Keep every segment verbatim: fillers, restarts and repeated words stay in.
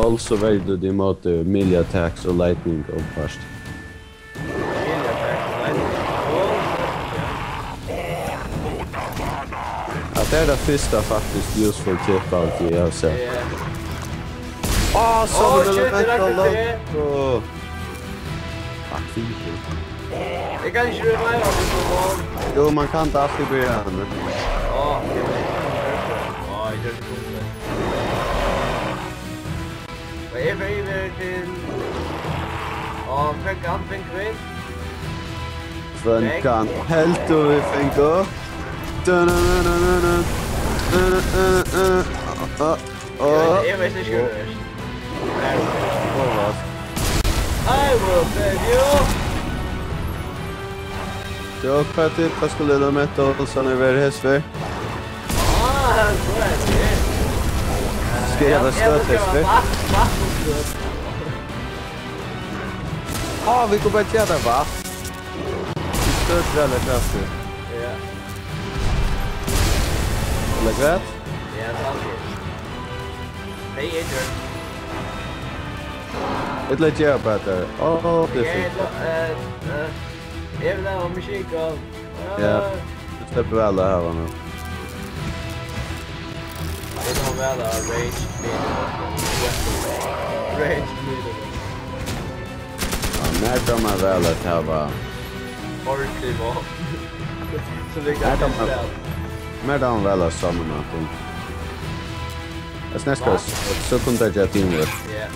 Also verður tú ímóti melee attacks og lightning og burst. Ja, tað er tað fyrsta faktiskt useful tip, alt eg havi sæð. Ja. Á, so Ó, vil shit, eg venta rakti langt. Teg. Fuck, fínt. Eg kann ikki revive meg so langt. Jú, man kann tað altíð byrja her. Á, ok. Á, eg gjørdi tað. Og eg fer yvir til, og fekk hann, fekk vit. Fekk hann, heldur vit fingu. Dun-dun-dun-dun-dun. Dun-dun-dun-dun. Á, á. Eg veit, eg veit ikki hvat tað er. Á, hvat? I will save you. Jú, hvat er, hvat skuldi Lamento Olsson vera hestur? Á, so er tað. Skal eg vera støtt hestur? Á, vit kunnu bara gera tað vatn. Vit støtt væl av krafti. Ja. Ella hvat? Ja, tað er tað. Hey, Adrian. Eg leggi av bara har. Á, tað er fínt. Eg, eh, eh, eg vil hava Michiko. Ja, tú sleppur væl at hava hana. Eg vil hava væl at rage mid. Rage mid. Ja, mær dámar væl at hava Orkliv og so vit Mær kann dámar, spæla. Mær dámar væl at samla nakað. Eg snakka, Hva? So kunnu tey gera teamwork. Ja.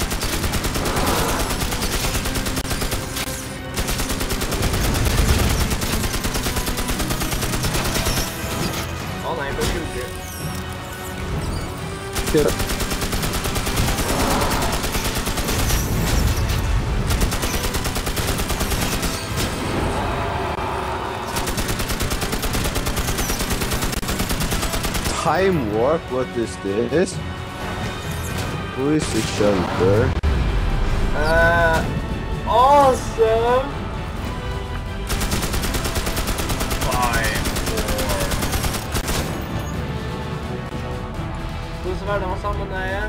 Á nei, eg fór skjúti. Shit. Time warp, what is this? Who is the shelter? Uh, awesome! Fine. Hvussu var tað, hann samlaði?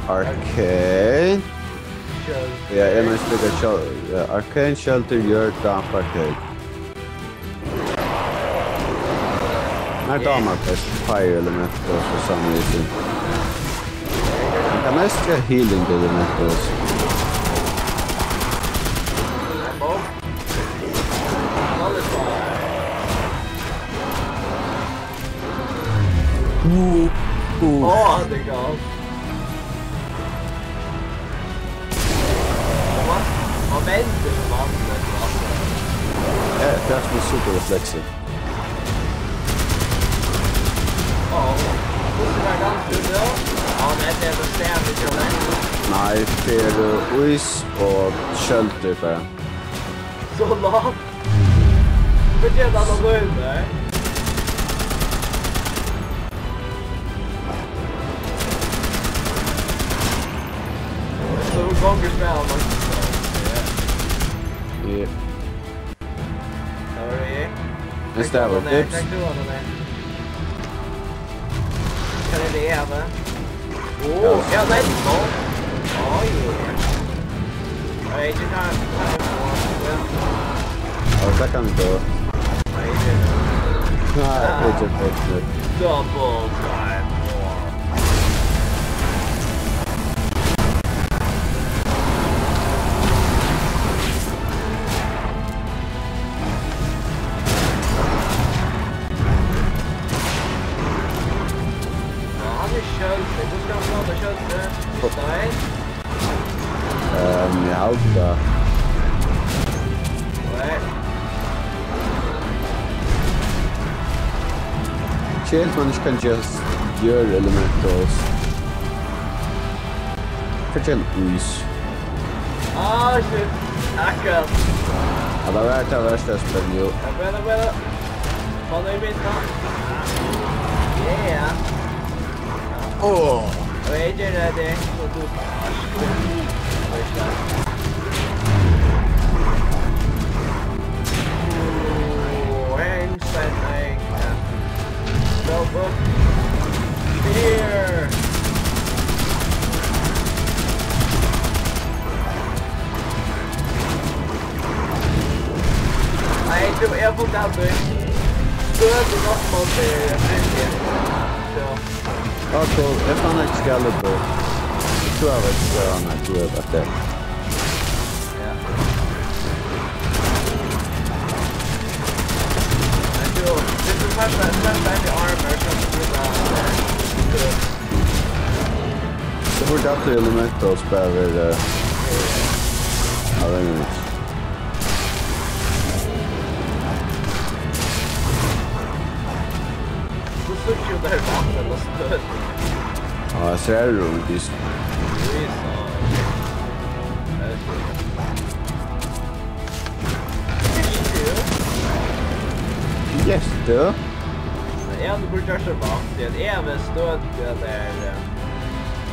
Arcane. Shelter. Ja, eg meinti líka Shel-, ja, Arcane, Shelter, Jørð, Damp, Arcane. Mær dámar best fire element for some reason. Man kann mest gera healing element også. Åh, det er galt. Hva? Hva venter du, mann? Ja, det er som en superreflekser. Åh, hvordan er det, han skulle dø? Ja, det er det, det er det, det er det. Nei, det er, uh, ís og skjølter bare. Så lavt. Fortjente han å gå under? So gongur spæl, man. Ja. Ja. Har var det jeg. En stav og Trekk du av den der, dips. Trekk du av den der. Kan jeg leve? Åh, ja, nei, nå. Oi. Oi, ikke ta, ta en på. Ja. Ja, det kan vi prøve. Nei, ikke. Nei, ikke, ikke. Double time war. Ja, hann er skjøldur. Hvussu skal hann prata skjøldur? Stein? Ehm, eg haldi tað. Nei. Kjent man ikki kann just gjøre elementos. Fortell ís. Ah, shit. Akkurat. Ja, det var et av verste spillene, jo. Ja, bedre, bedre. Faen, det er mitt, da. Yeah. Åh. Og jeg gjør det, det. Så du. Oi, shit. Åh, jeg er inside, nei. Double. Fear. Hold down, dude. Good enough mode there, really. So. Okay, eg fann Excalibur. Eg trúði eg var, eg trúði eg var nakað har. Ja. Men tú, viss tú fært, fært deg armor, so kanst tú brúka, eh, good. So burdi allir elemental bara verið, eh, ja, tað er nice. Tú síggja jú tað er vatn ella støð. Ja, eg sá tað. Ui, so. Tað er so. Yes, du. Men eg havi burdi gjørt tað vatn, tí at eg havi støð, ja, tað er, eh,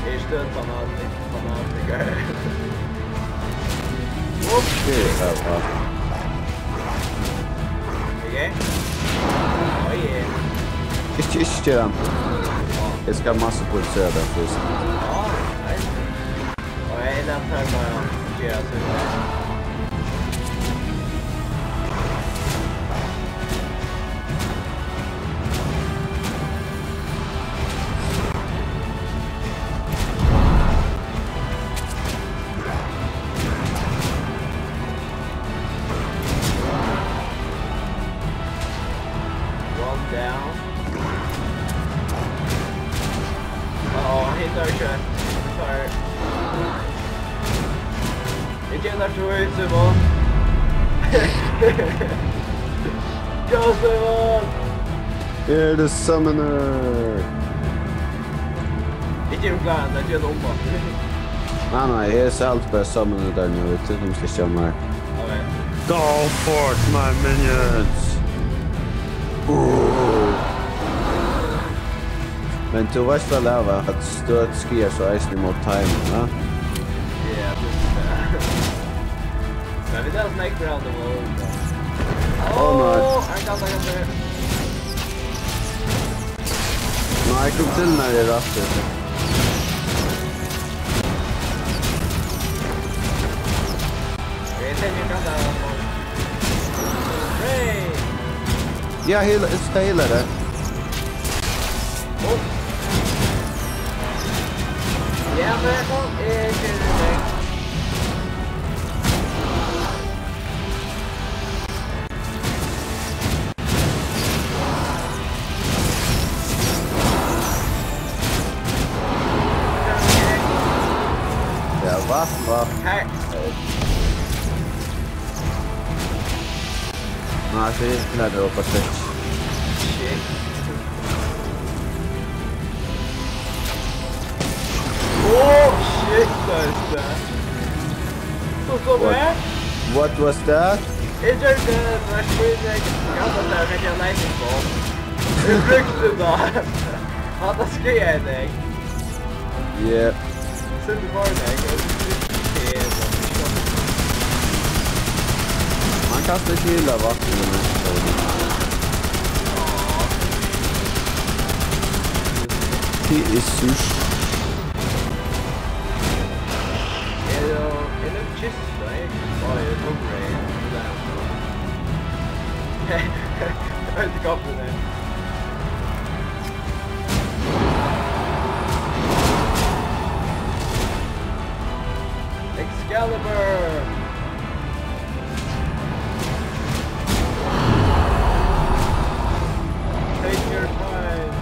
eg eri støðfanatikur. Fanatikur. Ops. Tað er vatn. Okay. Oh yeah. Ikki, ikki gera hann. Eg skal massupulsera tað fyrst. Ja, nice. Og eg lat tær bara gera tað. One down. Uh-oh, hann hittar ikki. Hann hittar. Eg kenni ikki hví, Simon. Go, Simon! Eg eri the summoner. Eg geri kláran, tað ger tað umaftur. Nei, nei, eg eri sjálvur bara summoner har nú, tú kanst ikki gera meir. Okay. Go forth, my minions! Uh. Men tú veitst væl av at støð skaðar so eisini móti teimum, ha? Ja, tað er tað. Men vit hava snakket om det var. Å, nei. Åh, han kan ta, kan ta. Nei, kom til meg, det er raskt. Jeg tenker kanskje han må. Hey! Ja, heal, it's the healer, det. Åh. Ja, men jeg kom, eh, til det. Ja, vatn, vatn. Her. Nei, fy, nei, det var perfekt. Shit. Oh, shit, nice. So, so What? bad. What was that? It just, uh, my screen, like, got the, like, a lightning bolt. It broke the dot. How the screen, I think. Yep. Send the bar, like, uh, Man kastar til av vatn í næsta. Til Jesus. Er tað, er tað kista, eg? Á, eg tók tað. Eg veit ikki hvat tað er. Excalibur! Take your time.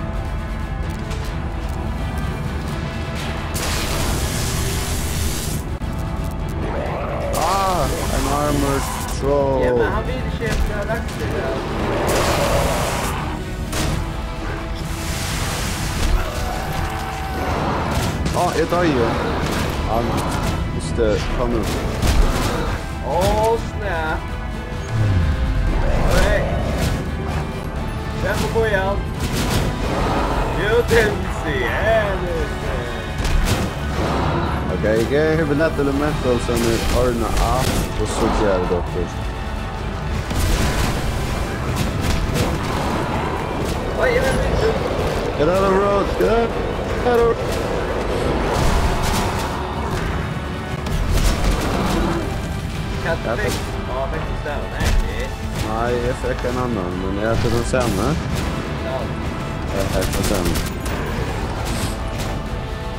Ah, an armored troll. Ja, men hann vil ikki vera raktur, ja. Á, eg doyði. Hann misti tonnur. Ó, snap. Oi. Vem får gå igjen? You didn't see anything. Ok, eg havi nett elemental sum er ordna av, og so geri eg tað. Oi, eg vil Get out of the road! Get out! Get out of Hvat fekk, hvat fekk tú støvn? Nei, Nei, eg fekk ein annan, men er hetta tann sami? Ja. Eg helt tað sami.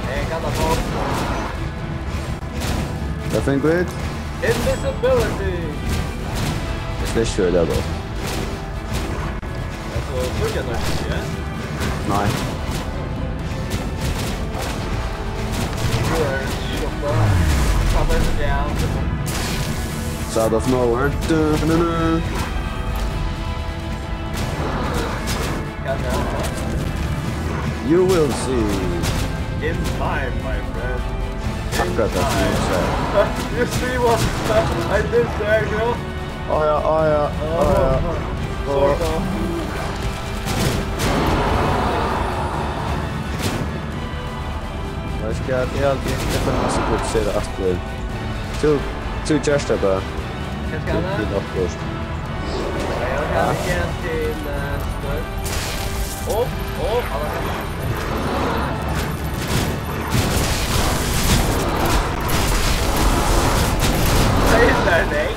Eg kann ta på. Hvat fekk vit? Invisibility! Eg skal ikki velja tað. Altso, tók eg tað ikki? Nei. Sure, sure. Side of nowhere. Du, du, du, du. You will see. In time, my friend. Akkurat tað sum eg segði. You see what I did there, girl? Á ja, á ja, á ja. Sort of. Veitst tú hvat, eg haldi, eg fari næstan at kritisera aftur. Tú, tú gert tað bara. Hvat skal eg? Tú, tú nokk gjørst. Ja, eg haldi ikki til, eh, støð. Opp, opp, alla. Hvat er det, nei?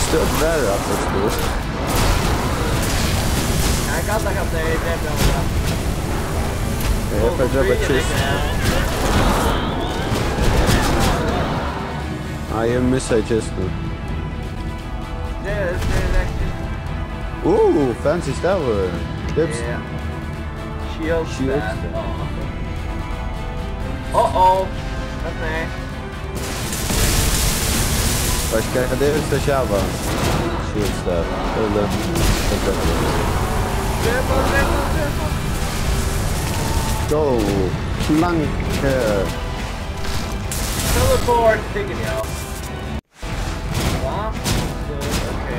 Støtt verður, altso, støtt. Eg kann taka fleiri, tað er bra. Eg fari at drepa kist. Nei, eg missaði kistuna. Tað er, tað er riktigt. Uh, fancy stavur. Tips. Ja. Shield. Shield staff. Staff. Uh-oh. That's me. Veitst tú hvat, tað er so sjava. Shield staff. Ella, ella. Drepa, drepa, drepa. Go. Flanke. Teleport, take it out. Hva? So, ok.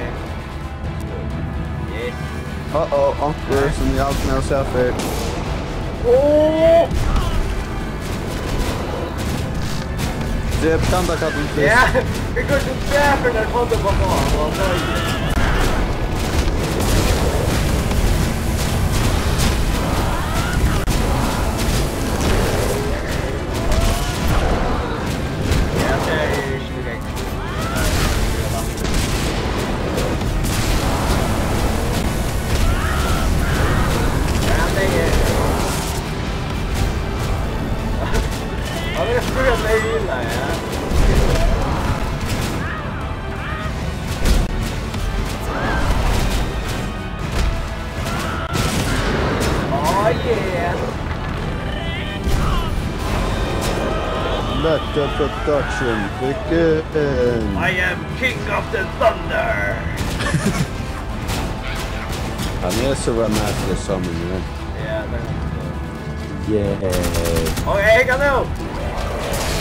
Yes. Uh-oh, onkur sum eg aldri hevur sæð fyrr. Åh! Drep Thunderkatten fyrst. Ja, vit kunnu ikki drepa den Thunderkatten, hann var løgin. Ja, tað er ikki. Oh yeah! Let the production begin! I am King of the Thunder! Hann er so romantic, sum hann er. Ja, tað er hann. Yay. Okay, go now!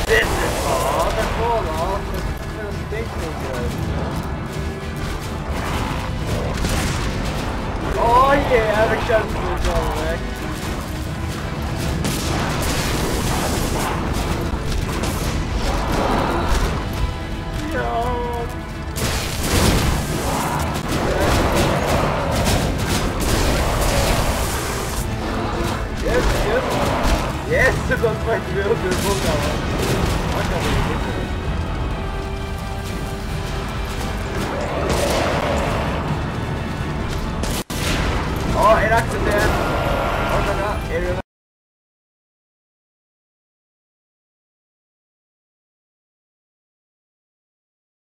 This is all the cool, all the things we do. Oh yeah, I have a chance to go back. No. Yes, yes. Yes, it looks like real good. Oh, it accident. Oh my God, it